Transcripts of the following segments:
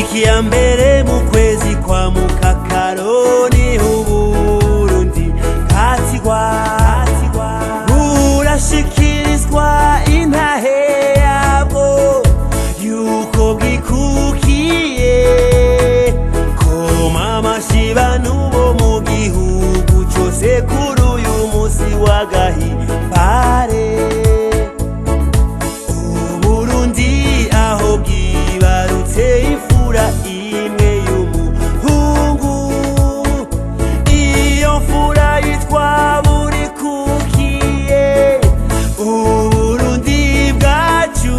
Tariki ya mbere mu kwezi kwa mukakaro niho Uburundi bwatigwa, burashikirizwa intahe yabwo yuko bwikukiye. Koma amashi bantu bo mu gihugu cose kuri uyu musi w'agahimbare. Uburundi aho bwibarutse imfura imwe y'umuhungu, iyo mfura yitwa Burikukiye. Uburundi bwacu,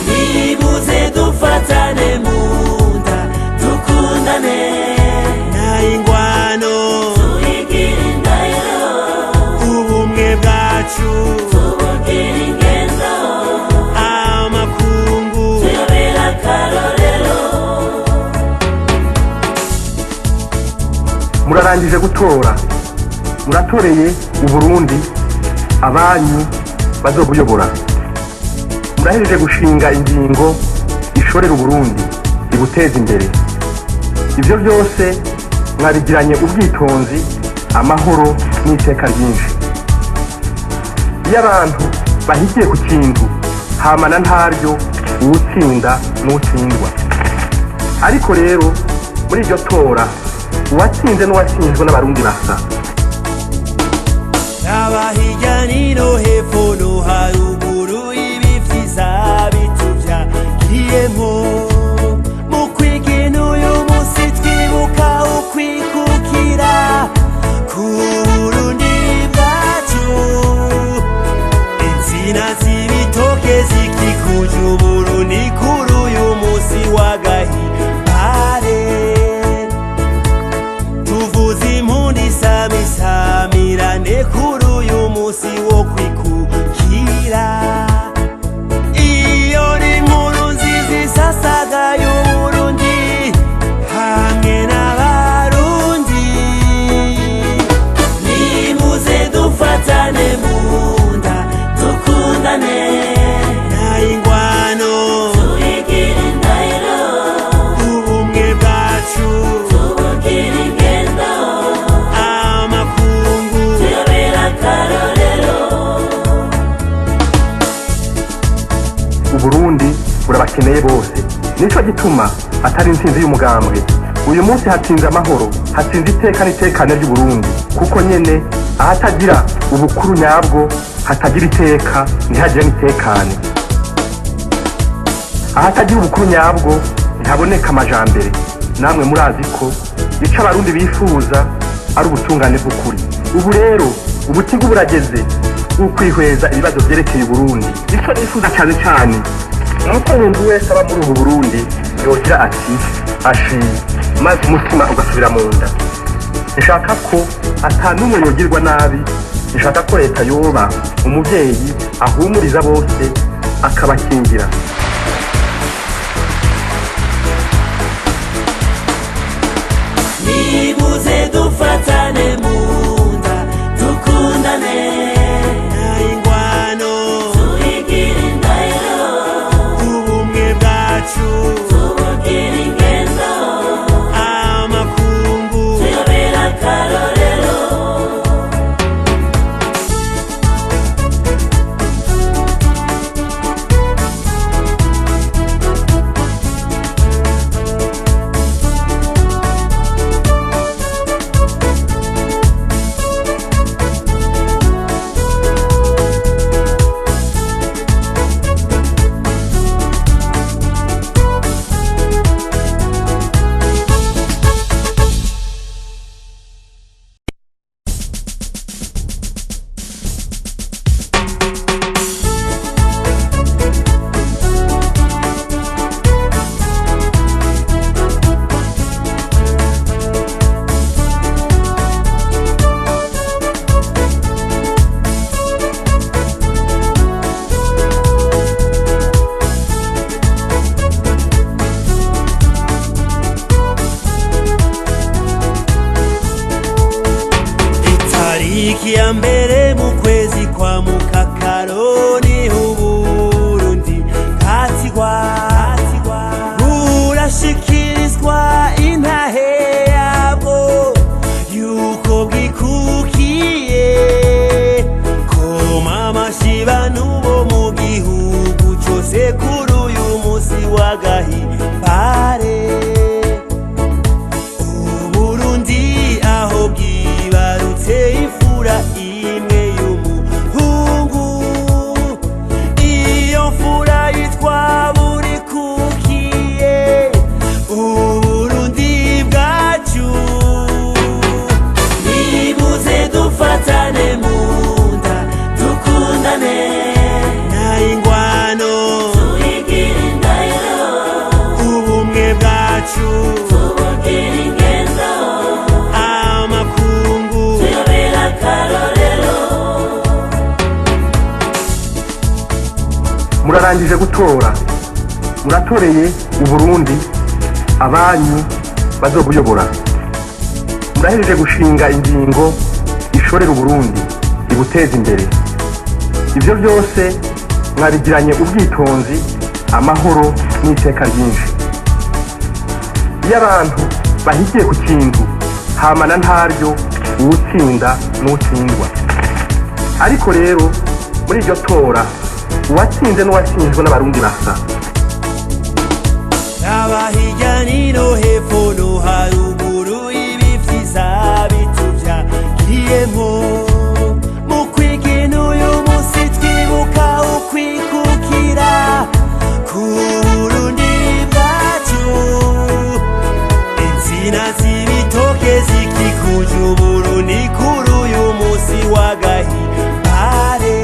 nibuze dufatane mu nda, dukundane nayingwano, Tuigire indahiro, ubumwe bwacu tubugire ingendo, amakungu tuyobere akarorero. Murarangije gutora, muratoreye Uburundi abanyu bazobuyobora. Murahejeje gushinga ingingo ishorera Uburundi ibuteza imbere. Ibyo byose mwabigiranye ubwitonzi, amahoro n'iteka ryinshi. Iyo abantu bahigiye ku kintu hamana ntaryo uwutsinda n'utsindwa. Ariko rero muri iryo tora uwatsinze n'uwatsinzwe n'Abarundi basa. Raba hirya nino, hepfo no haruguru, ibi vyiza bituvyagiyemwo. Mu kwigina uyu musi twibuka ukwikukira ku Burundi bwacu. Insina z'ibitoke zikikuje Uburundi kuri uyu musi w'agahimbare. Tuvuze impundu isamisamirane kuri uyu musi wo kwikukira. Iyo ni inkuru nziza isasagaye Uburundi hamwe n'Abarundi. Nimuze dufatane mu nda, dukundane nayingwano, tuigire indahiro, ubumwe bwacu tubugire ingendo, amakungu tuyobere akarorero. Uburundi burabakeneye bose. Nico gituma atari intsinzi y'umugambwe uyu munsi, hatsinze amahoro, hatsinze iteka n'itekane ry'Uburundi, kuko nyene ahatagira ubukuru nyabwo hatagira iteka, ntihagire n'itekane. Ahatagira ubukuru nyabwo ntihaboneka amajambere. Namwe murazi ko ico Abarundi bifuza ari ubutungane bw'ukuri. Ubu rero ubutigu burageze ukwihweza ibibazo vyerekeye Uburundi. Ico nifuza cyane cyane nuko umuntu wese aba muri ubu Burundi yogira ati ashi, maze umutima ugasubira mu nda. Nshaka ko ata n'umwe yogirwa nabi. Nshaka ko leta yoba umuvyeyi ahumuriza bose, akabakingira. Nimuze dufatane mu nda, dukundane nayingwano, tuigire indahiro, ubumwe bwacu tubugire ingendo, amakungu tuyobere akarorero. bwacu, Tubugira ingendo, amakungu tuyobera akarorero. Murarangije gutora, muratoreye Uburundi abanyu bazobuyobora. Murahejeje gushinga ingingo ishorera Uburundi ibuteza imbere. Ibyo byose mwabigiranye ubwitonzi, amahoro n'iteka ryinshi. Iyo abantu bahigiye ku kintu hamana ntaryo uwutsinda n'utsindwa. Ariko rero muri iryo tora uwatsinze n'uwatsinzwe n'Abarundi basa. Raba hirya nino, hepfo no haruguru, ibi vyiza bituvyagiyemwo. Mu kwigina uyu musi twibuka ukwikukira ku Burundi bwacu. Insina z'ibitoke zikikuje Uburundi kuri uyu musi w'agahimbare.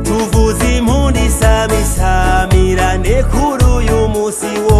Tuvuze impundu isamisamirane kuri uyu musi wo.